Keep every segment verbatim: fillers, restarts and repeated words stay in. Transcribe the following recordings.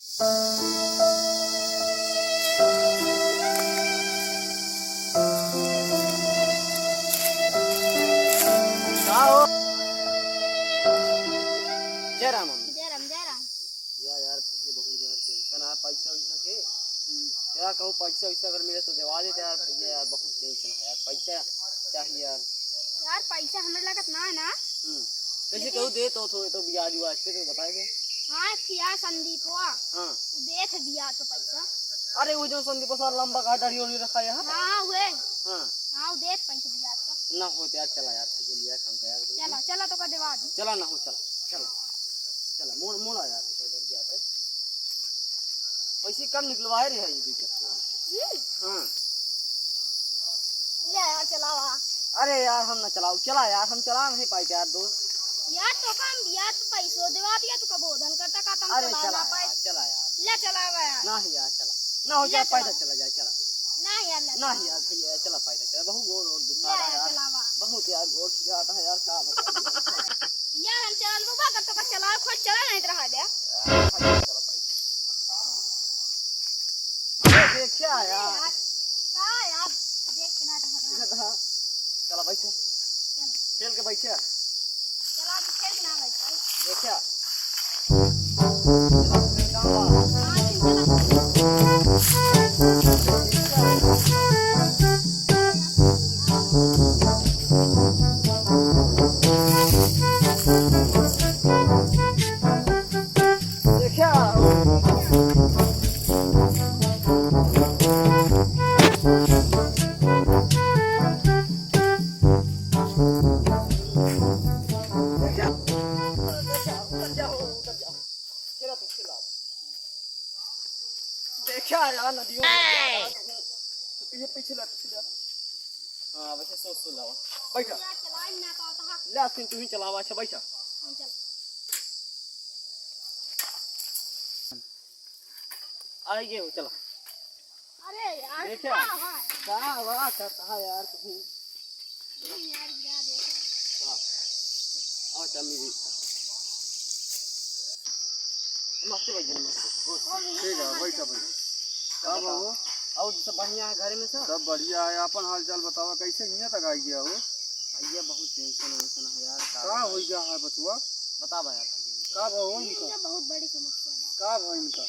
का हो? जय राम अम्मा। जय राम, जय राम। या यार, भैया बहुत ज्यादा टेंशन है पैसा वैसा के। हम्म। यार, कहूँ पैसा वैसा अगर मिले तो देवा देते यार भैया, यार बहुत टेंशन है यार, पैसा चाहिए यार। यार, पैसा हमें लगत ना है ना। हम्म। कैसे लेकिन कहूँ दे तो थोड़े तो ब्याज व्याज पे तो बताए दे। हाँ, किया संदीपवा। हाँ। उ देत है ब्याज पे पैसा। अरे वो जो संदीप सर लंबा का दाढ़ी ओढ़ी रखा है, हाँ? हाँ, उहे। हाँ। हाँ, उ देत पैसा ब्याज पे। ना हो तो यार, चला यार, भैया लिया काम का यार। चला, चला तो का देवा दी। चला ना हो, चला, चला। चला, मोड़, मोड़ आ यार, इधर घर गया था। पैसे कम निकलवाए रहे हैं ये दो चक्कर। हम्म। हाँ। ले यार, चलावा। अरे यार, हम ना चलाओ, चला यार, हम चला नहीं पाए यार दोस्त। यार, तो का हम यार तो पैसो देवा दिया, तो कबो धन करता का तुम अरे चला चला ना पाए। यार, चला यार। ले चलावा यार। नहीं यार, चला। ना हो ले जाए, चला। पैदल चला जाए, चला। नहीं यार, ले नहीं चला। यार, भैया, चला पैदल चला, बहुत गोड़ और दुखा ले रहा यार, यार। चलावा। बहुत यार गोड़ दुखा रहा है यार, का बताऊं। यार, हम चलाल बबा, कर तो का चलाओ, खुद चला नहीं रहा दे। यार, चला भाई। देखिया यार। यार, का यार, देख के ना रहा। चला बैठ। चला। खेल के बैठे। चला, अभी खेल के ना बैठ। देखिया। देखा यार, नदियों में क्या यार, तू, तू पीछे, पीछे ला, पीछे ला। हाँ, वैसे सोच, सोच लावा। बैठा। यार, चलाई ना पाता है। ले, आस्तीन, तू ही चलावा, अच्छा, बैठा। हाँ, चल। आ गए हो, चला। अरे यार, देखा? का है? का हुआ करता है यार, तू? नहीं यार, गिरा दे। हाँ। और चल, मेरी। मस्त भाई, मस्त। ठीक है, बैठा, बैठा। का बाबू? और सब बढ़िया है घर में सब? सब बढ़िया है। अपन हाल चाल बतावा, कैसे हियाँ तक आई गया हो? भैया, बहुत टेंशन वेंशन है यार। का का हो गया है बचवा? बतावा यार भैया। का भा हो इनका? इनका बहुत बड़ी समस्या है। का भा इनका?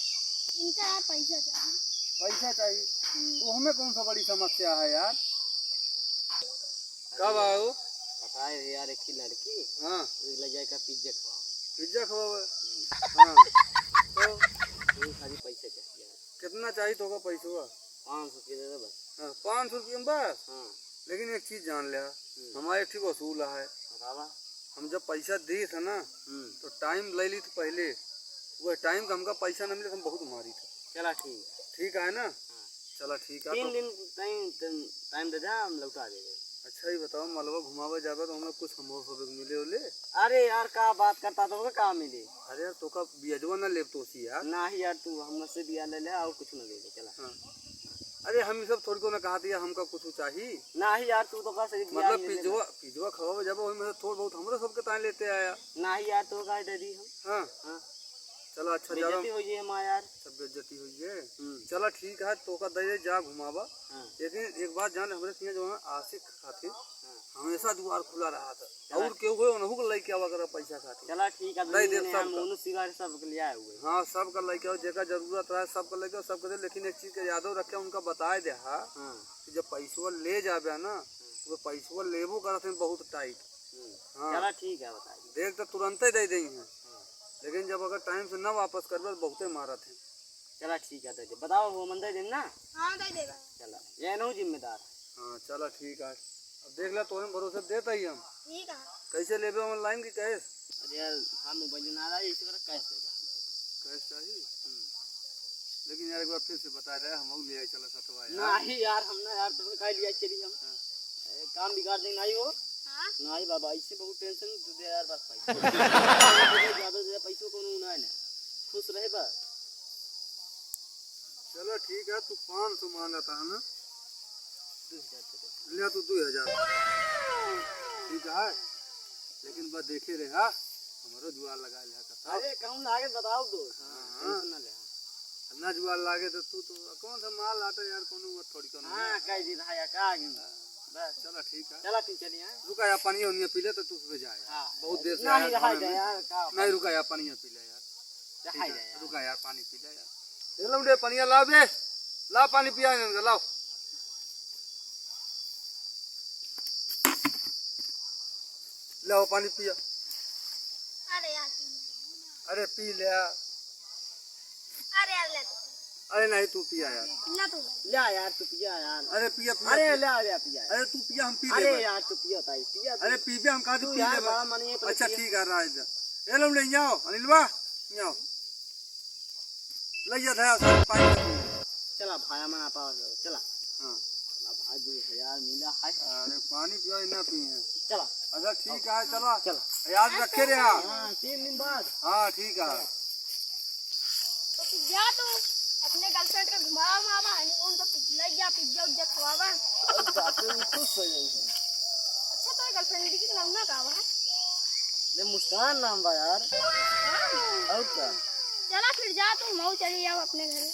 इनका यार पैसा चाहिए। पैसा चाहिए? हम्म। तो हमें कौन सा बड़ी समस्या है यार? का बा हो? पता है यार, एक ही लड़की, हाँ। वो ले जाए का पिज्जा खवाओ। पिज्जा खवाओ? हम्म। हाँ। तो? वो खाली पैसा चाहिए यार। कितना चाहिए तो का पैसा? पाँच सौ रुपया दे दे बस। हाँ, पाँच सौ रुपया में बस? हाँ। लेकिन एक चीज जान ले, हम्म। हमारे एक ठे उसूल है। बतावा। हम जब पैसा दी थे ना, हम्म। तो टाइम ले ली थी पहले, वह टाइम का हमका पैसा न मिले तो हम बहुत मारी थे। चला ठीक। ठीक है ना? हाँ। चला ठीक है, तीन तो दिन टाइम, टाइम, टाइम दे दे, हम लौटा देबे। अच्छा, ये बताओ, मलबा घुमावे जाबे तो हमें कुछ हमरो सबके मिले उले? अरे यार, का बात करता, तो का मिले? अरे यार, तो का बियजवा ना लेब तो सी यार। नाही यार, तू हमसे बिया ले ले और कुछ ना दे दे, चला। हाँ। अरे, हम ई सब थोड़ी को ना कहा दिया, हमका कुछ चाही। नाही यार, तू तो का सिर्फ बिया मतलब, ले ले पिजवा, बस। पिजवा खवावे जाबे, ओही में से थोड़ बहुत हमरो सबके ताई लेते आया। नाही यार, तो का दे दी हम। हाँ। हाँ। चला, अच्छा, ज्यादा बेइज्जती हो गई हमार यार। सब बेइज्जती हो गई। हम्म। चला, ठीक है, तो का दे दे, जा घुमावा। हाँ। लेकिन एक बात जान, हमरे सिया जो है आशिक खातिर हाँ। हमेशा द्वार खुला रहा था। चला। और केहू होए, उनहू के लइके आवा करा पैसा खातिर। चला ठीक है, दे दे सबका। मोनू सिवार सबके ले आए हुए। हाँ, सबका लइके आओ, जेका जरूरत रहे सबका लइके आओ, सबके दे। लेकिन एक चीज के यादव रखे, उनका बताए दे, हाँ, हाँ। कि जब पैसवा ले जाबे ना, हाँ। तो पैसवा लेबो करत हैं बहुत टाइट। हम्म। हाँ। चला ठीक है, बता दे। देख तो तुरंते दे देई हैं। हाँ। लेकिन जब अगर टाइम से ना वापस करबे तो बहुते मारत हैं। चला ठीक है, दे दे। बताओ, वो मन दे देन ना? हाँ, दे देगा। चला, ये नहु जिम्मेदार। हाँ, चला ठीक है। अब देख ले, तोहरे भरोसे देत ही हम। ठीक है। कैसे लेबे, online की cash? अरे यार, हाँ, मोबाइल ना रहा, इसी तरह cash दे दे। Cash चाहिए? हम्म। लेकिन यार, एक बार फिर से बता दे, हम ले आए चला सतवा यार। नहीं यार, हम ना यार, तुमने काहे लिया चली हम? हाँ। ए, काम बिगाड़ देंगे, नहीं हो? हाँ? नहीं बाबा, इससे बहुत tension, दे दे यार, बस भाई। ज्यादा दे दे, पैसों को नहीं ना, खुश रहे बस। चलो ठीक है, तू पाँच सौ मांगा था ना? दो हजार दे दे। ले तू दो हजार। ठीक है, लेकिन बस देखे रहे, हाँ? हमारो जुआर लगा ले, हाँ, कथा। अरे, कहूँ ना आगे बताओ तो। हाँ, हाँ। Tension ना ले, हाँ। ना जुआर लागे तो तू तो कौन सा माल आटा यार, कोनो वो थोड़ी कोनो हाँ, है। कह दी था यार, का आगे? बस। चला ठीक है। चला तू चलिए, हाँ। रुका यार, पानी ओनिया पी ले तो तू सुबह जाए। हाँ। बहुत देर से नहीं आया रहा था है मैं। यार, का नहीं, रुका यार, पानी पी ले यार। रहा ठीक है है, यार। रुका यार, पानी पी ले यार। ए लौंडे, पानी ला बे। ला पानी पिया इनका, लाओ। लाओ पानी पिया। अरे यार, पी ले। अरे पी ले। अरे यार, ले तू। अरे नहीं, तू पिया यार। ले तू। ले यार, तू पिया यार। अरे पिया, पिया, अरे पिया। ले यार, पिया। अरे तू पिया, हम पी अरे लेबे। यार, तू पिया ताई, पिया तू। अरे पीबे, हम कहा तू तू पी यार लेबे। बड़ा मानिए, पर अच्छा पिया। ठीक है, राज दा। ए लौंडे, यहाँ आओ, अनिलवा, यहाँ आओ। ले जा था, सारे पानी। चला भाया, मना पावा, चला। हाँ। चला भाई, दो हजार मिला है। अरे पानी पियो, ना पिए। चला। अच्छा ठीक है, चला। चला। याद रखे रे। हाँ, तीन दिन बाद। हाँ ठीक है। तो तू जा, तू अपने गर्लफ्रेंड के घुमावा, मामा हनीमून तो पिज्जा, पिज्जा उज्जा खवावा। और काफी खुश हो जाएंगे। अच्छा, तो गर्लफ्रेंड की नाम ना का है? ले मुस्कान नाम बा यार। हाँ। और का? चला फिर जा तू, मऊ चली जाओ अपने घरे।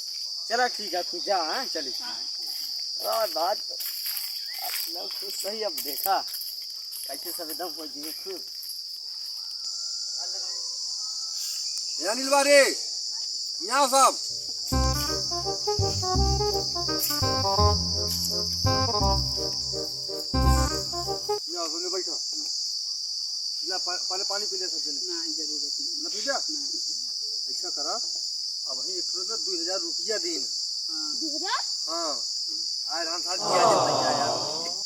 चला ठीक है, तू जा, हाँ, चली। हाँ। और बात अपना खुश सही, अब देखा कैसे सब एकदम हो जिए खुश। ए अनिलवा रे, यहाँ सब। यहाँ सुने बैठा। ला, पा-, पहले पानी पी ले सब जने। नहीं, जरूरत नहीं। ना पी जा? नहीं। ऐसा करा, अब वही एक ठो ना दो हजार रुपया देन। हाँ। दो हजार? हाँ। आए राम साहब किया जे पैसा यार।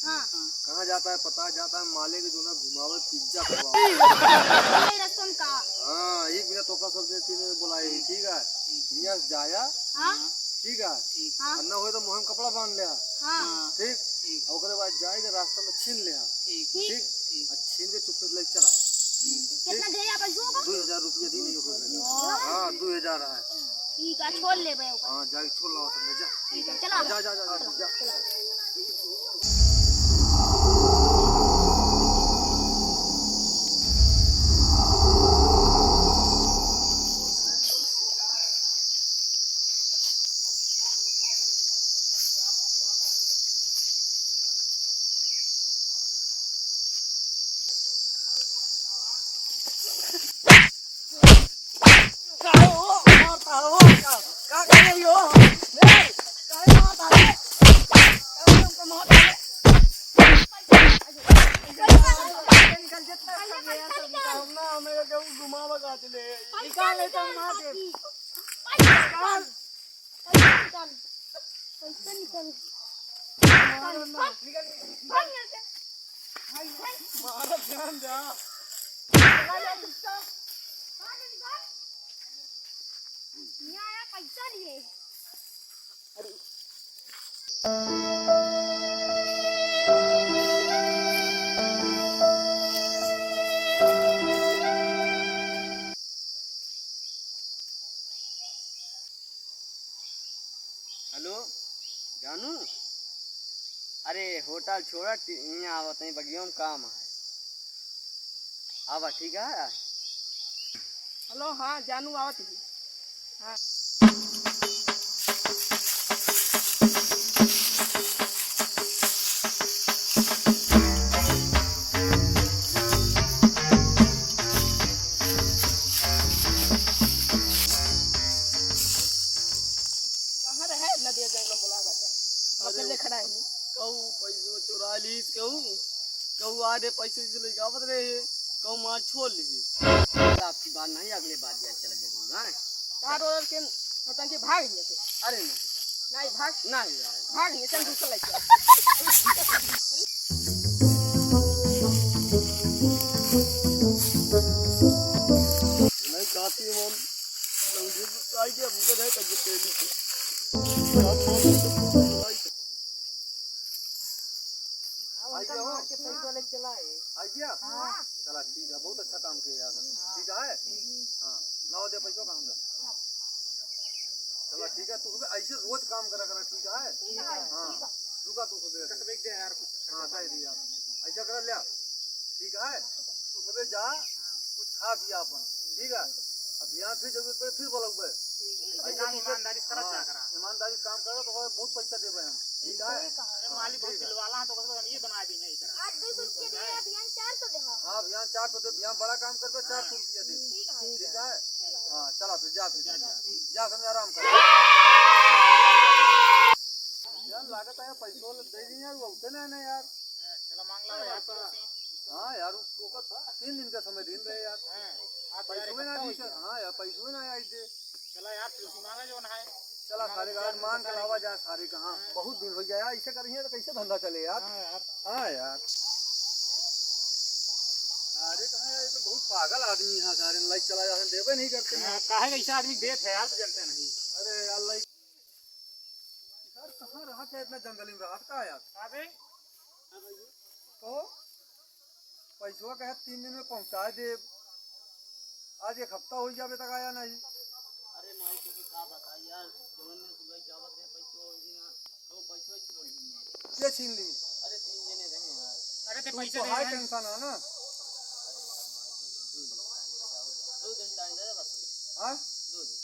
हाँ। कहाँ जाता है पता, जाता है माले के जो ना घुमावे पिज्जा खवावे। ये रसम का? हाँ, एक मिनट तोका सब जने तीन बोलाए ही, ठीक है? यहाँ जाया, हाँ। ठीक है? हाँ। और ना होए तो मुँह में कपड़ा बांध ले। हाँ। ठीक? ठीक। और ओकरे बाद जाए के रास्ता में छीन ले। ठीक। ठीक? ठीक। और छीन के चुपचाप लेके चला। कितना दे आप पैसों का? दो हजार रुपया दी नहीं हो। वाह। हाँ, दो हजार है। ठीक है, छोड़ ले भाई ओकर। हाँ, जाके छोड़ लाओ तुम, जा। ठीक है, चला। जा, जा, जा, जा, जा। काहे हो? मारता हो? का, का करे हो? ए, काहे मारता हो? काहे हमको मारता हो? निकल, जितना सब ये सब निकाल ना, हमें केहू घुमावा का चले। निकाल ले तो मार दे। निकाल। पैसा निकाल। पैसा निकाल। मारो ना। भाग, निकल, निकल। भाग यहाँ से। भाग, भाग। मारो, ध्यान दे। भाग, भाग। यहाँ आया, पैसा लिए। अरे। हेलो, जानू, अरे होटल छोड़ा, टी-, यहाँ आवत है, बगिया में काम है, आवा, ठीक है? हेलो, हाँ जानू, आवत ही। हाँ। कहाँ रहे इतना देर जंगल में बोला जाता है? अरे, अकेले खड़ा है। कहू पैसो चुरा लीस, कहू, कहू आधे पैसे से लेके आवत रहे, कहू मार छोड़ लीस। आपकी बात नहीं, अगले बार लिया चला जरूर, हाँ? कार और के नौटंकी भाग गए थे। अरे नहीं। नहीं भाग। नहीं यार। भाग गए, चल दूसरा लेके आ। नहीं खाती हम, लौंडे को आई दिया, भूखे रहे, कल तेली को। आई गया हो? आई गया? हाँ। चला ठीक है, बहुत अच्छा काम किया यार। ठीक है? हाँ, लाओ दे पैसों का हमका। चला ठीक है, तू सुबह ऐसे रोज काम करा करा, ठीक है? हाँ, रुका तू सुबह। हाँ, दे दिया। ऐसा करा लिया, ठीक है? तू सुबह जा, कुछ खा पिया अपन, ठीक है? अब यहाँ फिर जरूरत पड़े फिर बोलौबे। ठीक है। ऐसे काम तू ईमानदारी से करत हाँ, जा करा। ईमानदारी से काम करो तो बहुत पैसा देबे हम। ठीक है? अरे मालिक बहुत दिलवाला है, तो ओकर हम ये बना दी है इधर। आज दो सौ के दे, अभियान चार सौ दे। हाँ, अभियान चार सौ दे, अभियान बड़ा काम करबे, चार सौ रुपया दे। ठीक है। ठीक है? हाँ, चला फिर, जा फिर। जा, जा। जा, समझ आराम कर। यार, लागत है पैसो दे दी यार, वो उठे ना, ना यार। चला मांग ला यार, पड़ोसी। हाँ यार, वो, ओकर तीन दिन का समय दिन रहे यार। हाँ, आप यार पैसो ना इकट्ठा हो दी, गया। हाँ यार, पैसो ना आई दे। चला यार, पड़ोसी मांगा जो ना है। चला मांगा सारे तो का यार, मांग के बताएंगे। लावा जा सारे का, हाँ, हाँ। बहुत दिन हो गया यार, ऐसे करिए तो कैसे धंधा चले यार? हाँ यार। हाँ यार। अरे कहाँ यार, ये तो बहुत पागल आदमी है, सारे लाइट चला जाते हैं, देवे नहीं करते हैं। हाँ, काहे का ऐसा आदमी देत है यार, तो जनता नहीं। अरे यार, लाइट यार, कहाँ रहा था इतना जंगली में रहा था यार? अबे तो पैसवा कहे तीन दिन में पहुँचा दे, आज एक हफ्ता हो जावे तक आया नहीं। अरे माई, तुझे का बताई यार, जवन में सुबह जावत रहे पैसवा, ओही दिन तो पैसवा छोड़ दी मारे। के छीन ली? अरे तीन जने रहे यार। अरे ते तू पैसे तो दे हाई यार। टेंशन है ना। दो दिन टाइम दे बस। हाँ? दो दिन।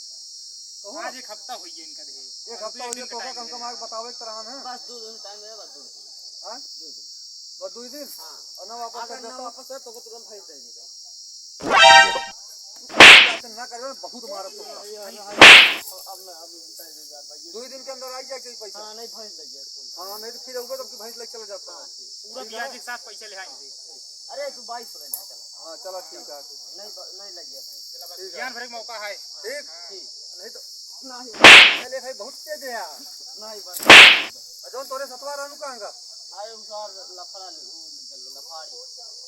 कहो। आज एक हफ्ता हो गया इनका देखे। एक हफ्ता हो गया, तो का कम से कम आके बतावे एक तरह ना। बस दो दिन टाइम दे, बस दो दिन। हाँ? दो दिन। बस दो ही दिन? हाँ। और ना वापस अगर कर ना देता? वापस है तो तुरंत भैंस दे देबे। ऐसे ना करे, बहुत मारत तो। अब ना, अब दो ही दिन के अंदर आई जाए कोई पैसा। हाँ, नहीं भैंस ले जाए। हाँ, नहीं तो फिर होगा तो भैंस लेके चला जाता है। पूरा ब्याज के साथ पैसा ले आएंगे। अरे तू बाईस सौ ले जा, चला। हाँ, चला ठीक है। नहीं ब-, नहीं लगिया भाई। ठीक है। ज्ञान भरे मौका है। ठीक? ठीक। नहीं तो नहीं। पहले भाई बहुत तेज है यार। नहीं बस। और जौन तोरे सतवा रहनु कहाँ का? अरे उ सार लफड़ा ले, उ निकल गया, लफाड़ी।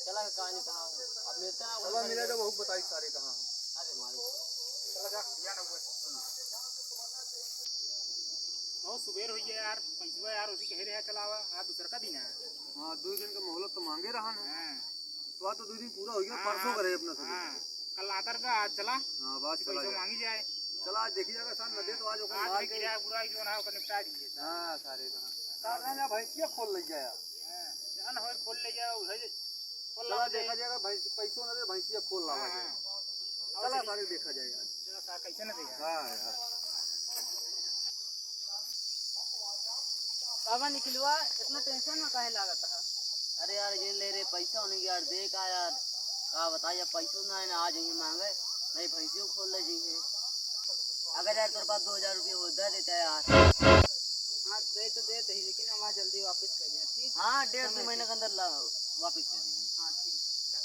चला के कहानी कहाँ हो? अब मिलता है, चला मिला जब बहुत बताई सारे कहाँ हो। अरे मालिक। चला जा, ज्ञान हुआ। बहुत सुबेर हो गया यार, पैसवा यार उसी कहे रहे चलावा, आज दूसर का दिन है। हाँ, दो दिन का मोहलत तो मांगे रहा ना। हाँ। तो आज तो दो दिन पूरा हो गया, हाँ, परसों हाँ, करे अपना सब। हाँ, कल आतर का आज चला। हाँ, बस चला पैसा जा। मांगी जाए। चला आज देखी जाएगा, साथ न दे तो आज ओकर आज माल भी के किराया पूरा जो ना ओकर निपटा दीजिए। हाँ, सारे का। सारे ना भैंसिया खोल ले जाए। हाँ, जहाँ न होए खोल ले जाए, उधर खोल चला ला दे। देखा जाएगा, भैंस पैसों न दे, भैंसिया खोल लावा हाँ, जाए। हाँ। चला सारे देखा जाएगा। चला सारे कैसे न देगा। हाँ यार। बाबा निकलवा, इतना टेंशन में काहे लागत है? अरे यार, ये ले रे पैसा होने के यार, देख आ यार, का बताई, अब पैसों ना है ना, आज यहीं मांगे, नहीं भैंसियों खोल ले जी है। अगर यार तोर पास दो हजार रुपये हो, दे देता यार। हाँ, दे तो देते ही, लेकिन हम आज जल्दी वापस कर दें, ठीक? हाँ, डेढ़ दो समय महीने से। के अंदर ला, वापस कर देंगे। हाँ, ठीक है, जा।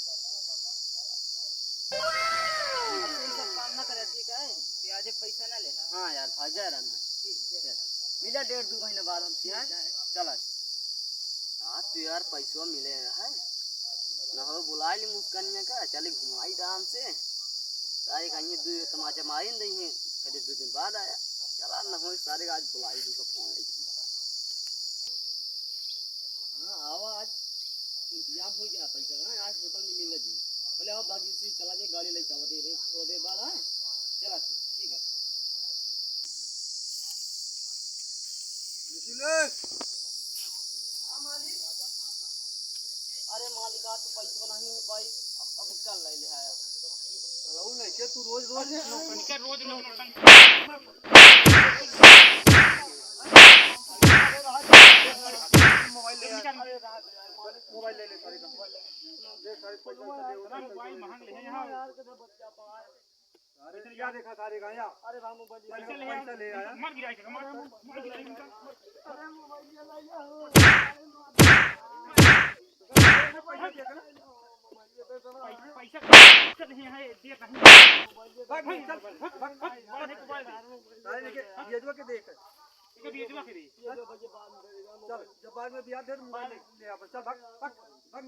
अब तो ये सब काम ना करे, ठीक है? ब्याजे पैसा ना ले, हाँ? हाँ यार, भाग जा रहा। ठीक, जय। मिला डेढ़ दो महीने बाद हम, ठीक है? चला। हाँ, तो यार, पैसवा मिले है। ना हो, बुला ली मुस्कानिया का, चली घुमाई आराम से। सारे का ये दो तमाचा मारी न रही हैं, करीब दो दिन बाद आया। चला, ना हो, सारे का आज बुलाई दू का फोन लेके। हाँ, आवा, आज इंतजाम हो गया पैसा का, आज होटल में मिल जी। पहले आओ, बाकी से चला जाए, गाड़ी लेके आवा, दे भाई, थोड़ा देर बाद, हाँ? चला, ठीक, ठीक है। निकले। हाँ, मालिक। अरे, मालिक, आज तो पैसा नहीं हो पाई, अब, अब कल ले, ले आया। रहू नहीं के, तू रोज, रोज नौटंकी। इनका रोज नौटंकी। मोबाइल ले, मोबाइल ले ले, सारे का। देख, सारे पैसा चले, वो पैसा मोबाइल चले। महंग ले हैं यहाँ। अरे, क्या देखा सारे का यहाँ? अरे, राम मोबाइल ले। पैसा ले आया। मत गिराई, मत, मत गिराई इनका। अरे, मोबाइल ले लाइए। पैसा देखा ना? पैसा, पैसा, पैसा नहीं है, दे नहीं। भाग, भाग, चल, भाग, भाग, भाग। बड़ा है, मोबाइल दे। सारे लेके, ये जो के देख। इनका भी ये जो के दे। चल, जब बाद में ब्याज दे तो मोबाइल ले, ले आ, चल, भाग, भाग, भाग।